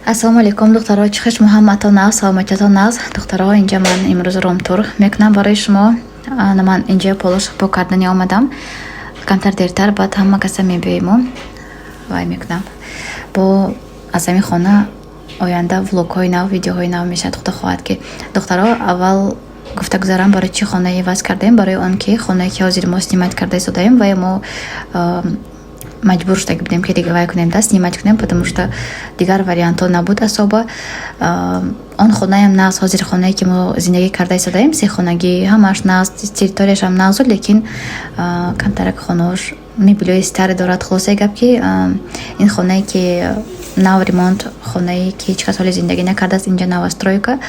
Ассалому алайкум, духтаро! Чӣ хеш, Муҳаммадтон нағз, саломатиятон нағз? Духтаро, инҷа ман имрӯз room tour мекунам барои шумо. Ана, ман инҷа полош пок кардани омадам. Камтар дертар баъд ҳама каса мебиёему вай мекунам. Бо аз ҳамин хона оянда влогҳои нав, видеоҳои нав мешавад, худо хоҳад ки. Духтаро, аввал гуфта гузарам, барои чӣ хона иваз кардем. Барои он ки хонае, ки ҳозир мо снимать карда истодаем, вай мо маҷбур шуда будем, ки вай кунем да, снимать кунем, потому что дигар вариантҳо набуд особо. Он хонаям нағз, ҳозир хонае, ки мо зиндагӣ карда истодаем, сехонагӣ, ҳамааш нағз, территорияшам нағзу, лекин камтарак хонаош мебелёи старый дорад. Хулосаи гап, ки ин хонае, ки нав ремонт, хонае, ки ҳеҷ кас ҳоле зиндагӣ накардааст, инҷа новостройка.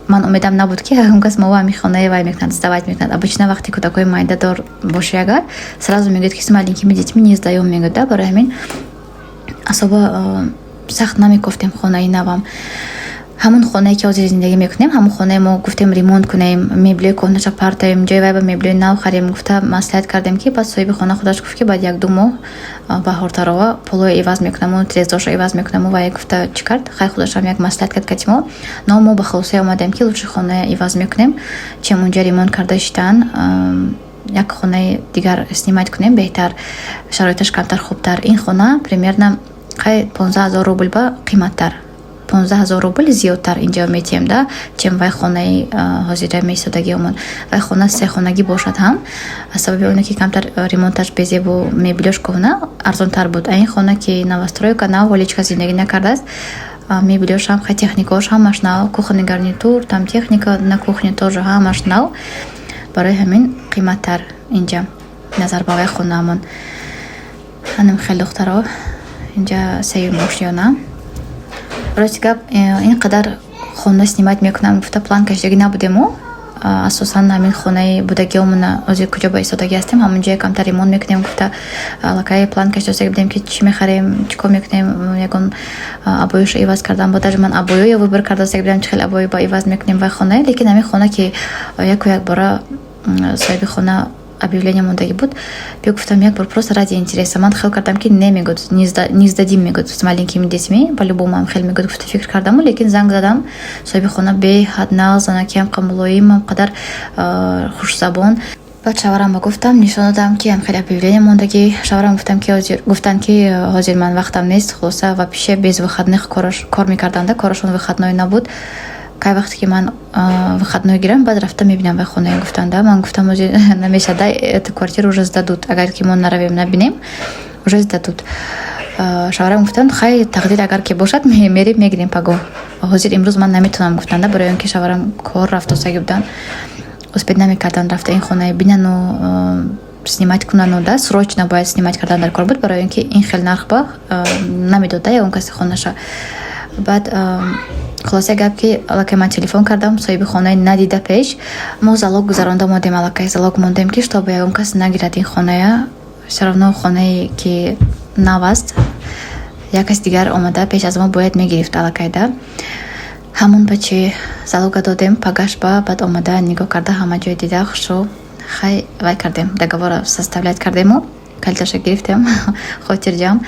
Ман умедам набуд, ки ягон кас мово ҳамин хонаи вай мекунад, сдавать мекунад. Обычно вақте кӯдакҳои майдадор боши, агар сразу мегӯяд, ки с маленькими детьми не сдаём, мегӯяд да. Барои ҳамин особо сахт намекофтем хонаи навам. Ҳамон хонае, ки ҳозир зиндагӣ мекунем, ҳамон хонае мо гуфтем ремонт кунем, меблиои кӯҳнаша партоем, ҷои вай ба меблиои нав харем, гуфта маслиҳат кардем, ки баъд соҳиби хона худаш гуфт, ки баъд як-ду моҳ баҳортарова полоя иваз мекунаму трезошо иваз мекунаму вай гуфта чӣ кард. Хай, худашам як маслиҳат кард кати мо, но мо ба хулосае омадем, ки лучше хона иваз мекунем, чем унҷа ремонт карда шидан. Як хонаи дигар снимать кунем, беҳтар, шароиташ камтар хубтар. Ин хона примерно хай 15 000 рубл ба қиматтар, 15 000 рубл зиёдтар инҷа метиҳем да, чем вай хонаи ҳозира меистодагиомон. Вай хона сехонагӣ бошад ҳам, аз сабаби оне ки камтар ремонташ безебу мебелёш кӯҳна, арзонтар буд. А ин хона, ки новостройка, нав, ҳоле ҳеҷ кас зиндагӣ накардааст, мебелёшам, хай, техникаош ҳамаш нав, кухонный гарнитур, там техника на кухне тоже ҳамаш нав. Барои ҳамин қиматтар инҷа назар ба вай хонаамон. Ҳанам хел, духтаро, инҷа сеюм ошёна. Рости гап, ин қадар хона снимать мекунам гуфта план кашидагӣ набудему. Асосан ҳамин хонаи будагиомона, ҳозир куҷо ба истодагӣ ҳастем, ҳамонҷое камтар ремонт мекунем гуфта аллакай план кашидастагӣ будем, ки чӣ мехарем, чӣ кор мекунем, ягон обоёшо иваз кардан. Бо даже ман обоёё выбор кардастагӣ будем, чӣ хел обои ба иваз мекунем вай хонае. Лекин ҳамин хона, ки яку якбора соҳиби хона объявление мондагӣ буд, биё гуфтам, як бор просто ради интереса. Ман хел кардам, ки не мегӯд, не сдадим, мегӯд, с маленькими детьми по-любому ам хел мегӯд гуфта фикр кардаму, лекин занг задам, соҳиби хона беҳад нағз, занаки ҳам мулоим, ҳам қадар хушзабон. Баъд шавҳарам ба гуфтам, нишон додам, ки ам хеле объявление мондагӣ. Шавҳарам гуфтам, ки ҳозир гуфтанд, ки ҳозир ман вақтам нест. Хулоса, вообще без выходных кор мекарданда, корашон выходной набуд. Кай вақте ки ман выходной гирам, баъд рафта мебинам вай хонаи, гуфтанда. Ман гуфтам, ҳозир намешада, эту квартиру уже сдадут, агар ки мо наравем, набинем, уже сдадут. Шавҳарам гуфтанд, хай, тақдир агар ки бошад, мерем, мегирем пагоҳ, ҳозир имрӯз ман наметавонам, гуфтанда. Барои он ки шавҳарам кор рафтосагӣ буданд, успеть намекарданд рафта ин хонаи бинану снимать кунану да. Срочно бояд снимать кардан дар кор буд, барои он ки ин хел нарх ба намедод да ягон каси хонаша. Баъд хулоса гап, ки аллакай ман телефон кардам соҳиби хонаи надида пеш, мо залог гузаронда мондем, аллакай залог мондем, ки чтобы ягон кас нагирад ин хоная. Всё равно хонае, ки нав аст, як каси дигар омада пеш аз мо бояд мегирифт аллакай да. Ҳамон ба чи залога додем, пагаш ба баъд омада, нигоҳ карда, ҳама ҷой дида, хушрӯ, хай, вай кардем, договора составлять кардему, калиташа гирифтем, хотирҷамъ.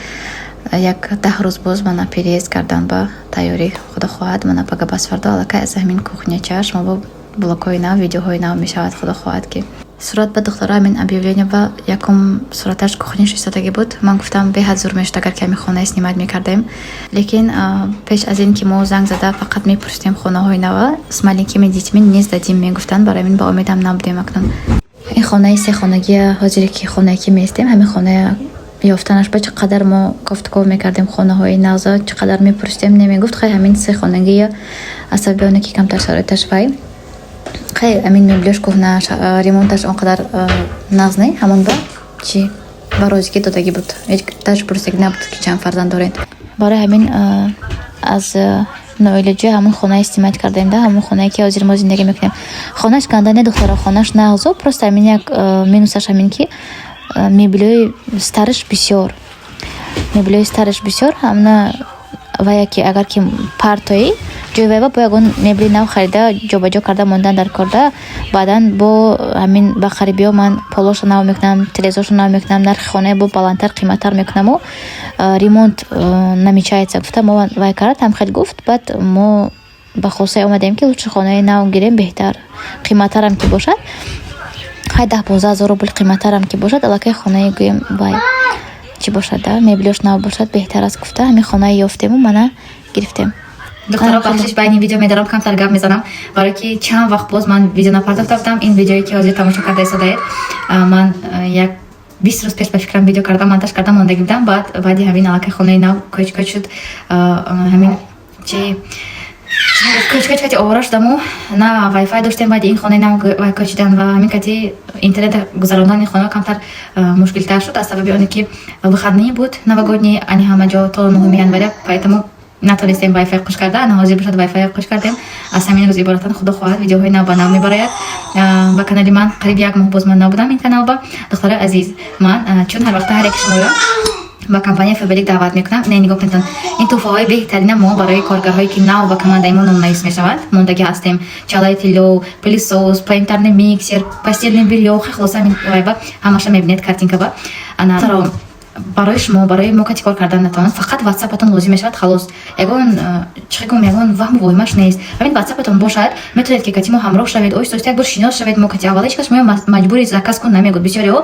Як 10 рӯз боз мана переезд кардан ба тайёрӣ. Худо хоҳад, мана пага, басфардо аллакай аз ҳамин кухняча шумо бо блогҳои нав, видеоҳои нав мешавад, худо хоҳад ки. Сурат ба, духтаро, ҳамин объявление ба якум сураташ кухняш истодагӣ буд. Ман гуфтам, беҳад зур мешуд, агар ки ҳамин хонаи снимать мекардем. Лекин пеш аз ин ки мо занг зада фақат мепурсидем, хонаҳои нава с маленькими детьми не сдадим, мегуфтанд. Барои ҳамин ба умедам набудем. Акнун ин хонаи сехонагия, ҳозире ки хонае ки меистем, ҳамин хоная ёфтанаш ба чӣ қадар мо кофтуков мекардем, хонаҳои нағза чӣ қадар мепурсидем, немегуфт. Хай, ҳамин сехонагия аз сабаби оне ки камтар шароиташ вай, хай, ҳамин меблёш кӯҳна, ремонташ он қадар нағз не, ҳамон ба чи ба розигӣ додагӣ буд, ҳеҷ даже пурсидагӣ набуд, ки чанд фарзанд доред. Барои ҳамин аз ноилоҷӣ ҳамон хонаи снимать кардем да, ҳамон хонае, ки ҳозир мо зиндагӣ мекунем. Хонаш ганда не, духтаро, хонаш нағзу, просто ҳамин як минусаш ҳамин, ки мебелёи старыш бисёр, мебелёи старыш бисёр. Ҳамна вая ки агар ки партоӣ, Ҷои вайба бо ягон мебели нав харида, ҷобаҷо карда мондан дар корда. Баъдан бо ҳамин ба қарибиҳо ман полоша нав мекунам, телевизоршо нав мекунам, нархи хонаи бо баландтар, қиматтар мекунаму ремонт намечается гуфта, мо вай кард, ҳам хел гуфт. Баъд мо ба хулосае омадем, ки лучше хонаи нав гирем, беҳтар, қиматтарам ки бошад, ҳай 10-15 ҳазор рубл қиматтарам ки бошад, аллакай хонаи, гӯем, вай чӣ бошад да, мебелиош нав бошад, беҳтар аст гуфта, ҳамин хонаи ёфтему мана гирифтем. Духтаро, бахшиш, байни видео медарам, камтар гап мезанам, барое ки чанд вақт боз ман видео напардохта будам. Ин видеое, ки ҳозир тамошо карда истодаед, ман як 20 рӯз пеш, ба фикрам, видео кардам, монтаж кардам, мондагӣ будам. Баъд баъди ҳамин аллакай хонаи нав кӯч кӯч шуд, ҳамин чи кӯч кӯч кати овора шудаму на вайфай доштем. Баъди ин хонаи нав вай кӯчидан ва ҳамин кати интернет гузарондани хона камтар мушкилтар шуд, аз сабаби оне ки выходные буд новогодний, ани ҳама ҷо то 9 января, поэтому натонистем вайфай қуш карда. Ана ҳозир бошад, вайфай қуш кардем. Аз ҳамин рӯз иборатан, худо хоҳад, видеоҳои нав ба нав мебарояд ба канали ман. Қариб як моҳ боз ман набудам ин каналба. Духтарои азиз, ман чун ҳар вақта ҳар яки шуморо ба компания Фаберлик даъват мекунам, не, нигоҳ кунедон, ин тӯҳфаҳои беҳтарина мо барои коргарҳое, ки нав ба командаи мо номнавис мешаванд, мондагӣ ҳастем: чалаи тилло, пылесос, планетарный миксер, постельное бельё. Хулоса, ҳамин вайба ҳамаша мебинед картинкаба. Ана, барои шумо, барои мо кати кор кардан натавонад, фақат ватсапатон лозим мешавад, халос. Ягон чӣ гум, ягон ваҳму воҳимаш нест. Ҳамин ватсапатон бошад, метавонед, ки кати мо ҳамроҳ шавед, оҳиста оҳиста як бор шинос шавед мо кати. Аввала ҳеҷ кас шумо маҷбури заказ кун намегӯд. Бисёриҳо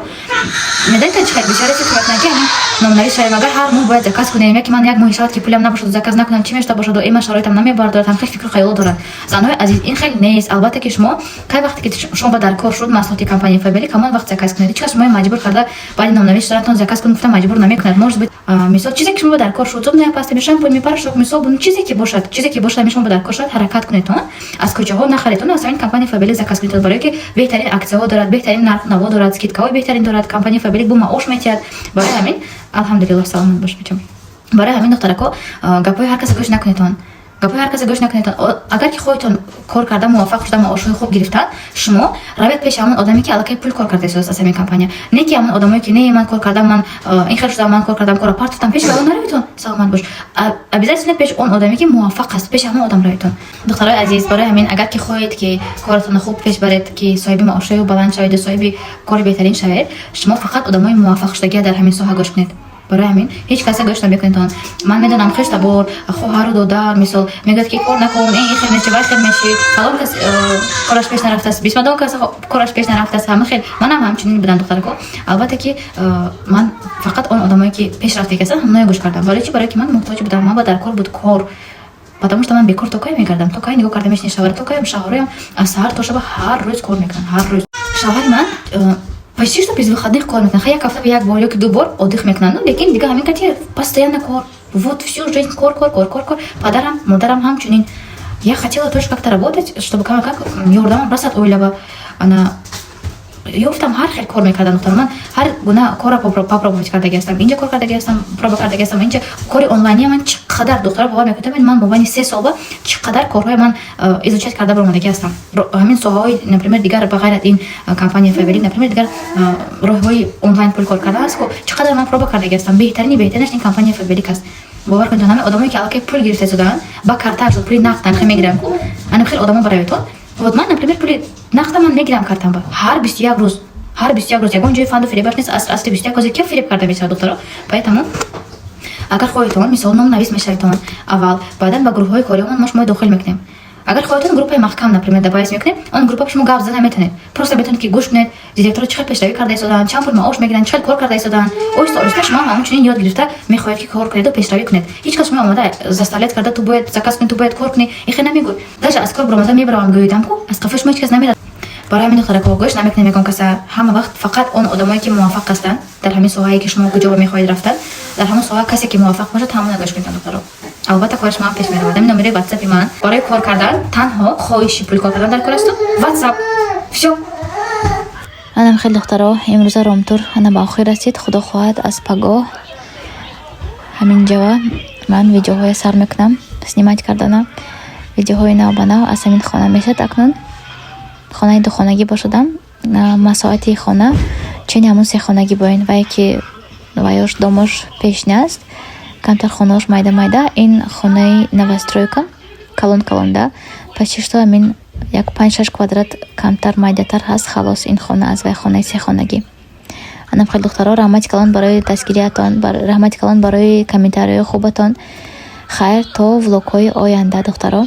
медонед чӣ хел, бисёре фикр мекунанд, ки ҳамин номнавис шавем, агар ҳар моҳ бояд заказ кунем, яки ман як моҳи шавад, ки пулям набошаду заказ накунам, чӣ мешуда бошаду, э, ман шароитам намебардорад. Ҳам хел фикру хаёло доранд. Занҳои азиз, ин хел нест. Албатта, ки шумо кай вақте ки шумо ба дар кор шуд маҳсулоти компанияи Фаберлик, ҳамон вақт заказ кунед. Ҳеҷ кас шуморо маҷбур карда, баъди номнавис шуданатон заказ кун гуфта, маҷбур намекунад. Может быть, мисол, чизе ки шумо дар кор шуд, зубная паста, шампунь, ми порошок, мисол, чизе ки бошад, чизе ки бошад, шумо дар кор шуд, ҳаракат кунедтон, аз кӯчаҳо нахаредтон, аз ҳамин компания Фаберлик заказ кунед, барое ки беҳтарин аксияҳо дорад, беҳтарин нархнаво дорад, скидкаҳои беҳтарин дорад. Компания Фаберлик бо маош метиҳад. Барои ҳамин, алҳамдулиллоҳ, саломат бош, бачам. Барои ҳамин, духтарако, гапҳои ҳар каса гӯш накунедтон, гапҳои ҳар каса гӯш накунедтон. Агар ки хоҳедтон кор карда муваффақ шуда, маошҳои хуб гирифтан, шумо равед пеши ҳамон одаме, ки аллакай пул кор карда истодааст аз ҳамин компания, не ки ҳамон одамое, ки не, ман кор кардам, ман ин хел шудам, ман кор кардам, корро партофтам. Пеши он нараведтон, саломат бош. Обязательно пеш он одаме, ки муваффақ аст, пеши ҳамон одам раведтон, духтарои азиз. Барои ҳамин, агар ки хоҳед, ки коратонро хуб пеш баред, ки соҳиби маошҳои баланд шаведу соҳиби кори беҳтарин шавед, шумо фақат одамои муваффақшудагия дар ҳамин соҳа гӯш кунед. Барои ҳамин ҳеҷ каса гӯш намекунедтон. Ман медонам, хештабор, хоҳару додар, мисол, мегӯяд, ки кор накун, ин хел меши, вай хел меши, фалон кас кораш пеш нарафтааст, бисмадон кас кораш пеш нарафтааст. Ҳама хел, манам ҳамчунин будам, духтарако. Албатта, ки ман фақат он одамое, ки пешрафтагӣ ҳастанд, ҳамоное гӯш кардам. Барои чӣ? Барое ки ман муҳтоҷ будам, ман ба дар кор буд кор, потому что ман бекор то кай мегардам, то кай нигоҳ карда мешини шавҳара, то кай? Шавҳароям аз саҳар то шаба ҳар рӯз кор мекунанд, ҳар рӯз. Шавҳари ман почти что без выходных кор мекунанд. Як ҳафта як бор ёки ду бор отдых мекунанд, лекин дига ҳамин кати постоянно кор, вот всю жизнь кор, кор, кор, кор, кор. Падарам, модарам ҳамчунин. Я хотела тоже как-то работать, чтобы как ёрдамам расад оилава. Ана ёфтам, ҳар хел кор мекардам, духтар. Ман ҳар гуна корро попробовать кардаги ҳастам, инҷа кор кардаги ҳастам, проба кардаги ҳастам. Инҷа кори онлайния ман чӣ қадар, духтара, бовар мекунед, ман мобайни 3 сол ба чӣ қадар корҳои ман изучать карда баромадаги ҳастам. Ҳамин соҳаҳои, например, дигар, ба ғайр аз ин компания Фаберлик, например, дигар роҳҳои онлайн пул кор кардан аст ку, чӣ қадар ман проба кардаги ҳастам. Беҳтарини беҳтаринаш ин компания Фаберлик аст. Бовар кунед, ҳамин одамое, ки аллакай пул гирифта истодаанд, ба картаашон пули нақд анхе мегиранд ку, ана хеле одамо бароятон. Вот ман, например, пули нақда ман мегирам картамба ҳар 21 рӯз, ҳар 21 рӯз. Ягон ҷои фанду фиребаш нест. Асри 21 ҳозир ки фиреб карда мешавад, духтаро? Поэтому агар хоҳедтон, мисол, номнавис мешаведтон аввал, баъдан ба гурӯҳҳои кориамон мо шуморо дохил мекунем. Агар хоҳедтон, группаи маҳкам, например, добавить мекунем. Он группа шумо гап зада наметавонед, просто метавонед, ки гӯш кунед, директора чӣ хел пешравӣ карда истодаанд, чанд пул маош мегиранд, чӣ хел кор карда истодаанд. Оҳиста оҳиста шумо ҳамчунин ёд гирифта мехоҳед, ки кор кунеду пешравӣ кунед. Ҳеҷ кас шумо омода заставлять карда, ту бояд заказ кунӣ, ту бояд кор кунӣ, ин хел намегӯй. Даже аз кор баромада мебаравам гӯидам ку, аз қафои шумо ҳеҷ кас намерад. Барои ҳамин, духтарако, гӯш намекунем ягон каса. Ҳама вақт фақат он одамое, ки муваффақ ҳастанд дар ҳамин соҳае, ки шумо куҷо мехоҳед рафтан, дар ҳамон соҳа касе ки муваффақ бошад, ҳамона гӯш кунед, духтаро. Албатта, кори шумо пеш меравад. Ҳамин номери ватсапи ман барои кор кардан, танҳо хоҳиши пул кор кардан дар кор асту ватсап, всё. Анам хел, духтаро, имрӯза room tour ана ба охир расид. Худо хоҳад, аз пагоҳ ҳамин ҷава ман видеоҳоя сар мекунам снимать кардана. Видеоҳои нав ба нав аз ҳамин хона мешавад. Акнун хонаи духонагӣ бошадам, масоҳати хона чени ҳамун сехонагӣ боин, вае ки ваёш домош пешня аст, камтар хонаош майда майда. Ин хонаи новостройка. Калон калонда, почти что ҳамин як 5-6 квадрат камтар, майдатар ҳаст, халос, ин хона аз вай хонаи сехонагӣ. Анам хел, духтаро, раҳмати калон барои дастгириятон, раҳмати калон барои комментарияҳои хубатон. Хайр, то влогҳои оянда, духтаро.